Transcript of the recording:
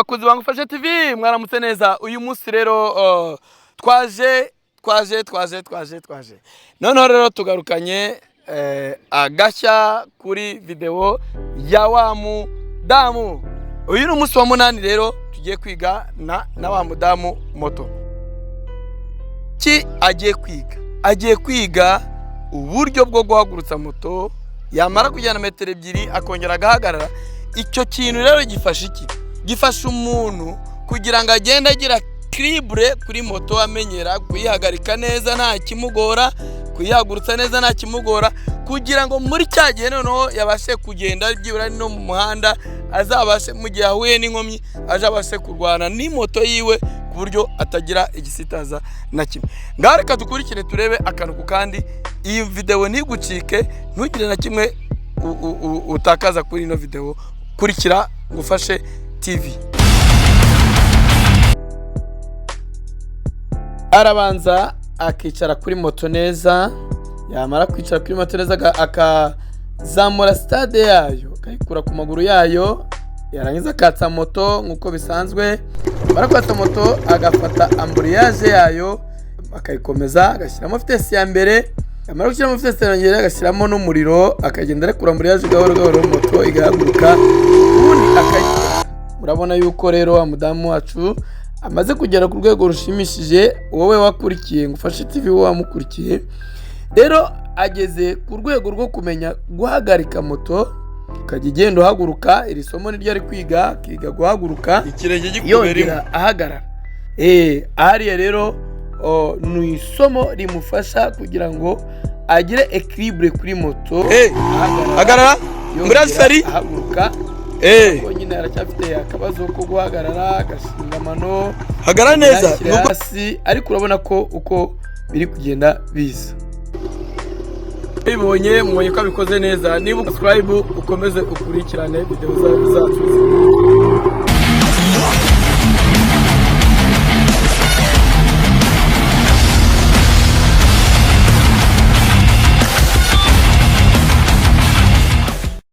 Bakunzi ba Ngufashe TV, mwaramutse neza. Uyu munsi rero twaje twaje twaje twaje twaje noneho rero tugarukanye agashya kuri videwo ya wa mudamu. Uyu ni umunsi wa 8 rero tugiye kwiga na wa mudamu moto. Ki agiye kwiga? Agiye kwiga uburyo bwo guhagurutsa moto, yamara kujyana metero 2 akongera agahagarara. Icyo kintu rero gifasha iki? Gifasha umuntu kugira ngo agende agira équilibre kuri moto, amenyera kuyihagarika neza nta kimugora, kuyihagurutsa neza nta kimugora, kugira ngo muri cya gihe noneho yabashe kugenda byibura no mu muhanda, azabashe mu gihe ahuye n'inkomyi azabashe kurwana n'imoto yiwe ku buryo atagira igisitaza na kimwe. Ngaho reka dukurikire turebe akantu ku kandi. Iyi videwo ntigucike, ntugire na kimwe utakaza kuri ino videwo. Kurikira Ngufashe TV. Arabanza akicara kuri moto neza, yamara kwicara kuri moto neza akazamura stade yayo, akayikura ku maguru yayo, yarangiza akatsa moto nk'uko bisanzwe. Yamara kwatsa moto agafata embrayage yayo akayikomeza, agashyiramo vitesse ya mbere. Yamara gushyiramo vitesse ya mbere agashyiramo n'umuriro, akagenda arekura embrayage gahoro gahoro, moto igahaguruka, ubundi akayikora. Murabona yuko rero wa mudamu wacu amaze kugera ku rwego rushimishije. Wowe wakurikiye Ngufashe TV, wowe wamukurikiye rero, ageze ku rwego rwo kumenya guhagarika moto, ukajya ugenda uhaguruka. Iri somo niryo ari kwiga, akiga guhaguruka ikirenge gikuberimo yongera ahagarara. Hariya rero ni isomo rimufasha kugira ngo agire équilibre kuri moto. Ahagarara, hagarara yongera embrayage feri. ahaguruka. Ariko nyine aracyafite akabazo ko guhagarara agashinga amano, hagarara neza ntiyashyire nubwo hasi, ariko urabona ko uko biri kugenda biza. Bibonye mubonye ko abikoze neza. Niba subscribe ukomeze ukurikirane videwo zacu.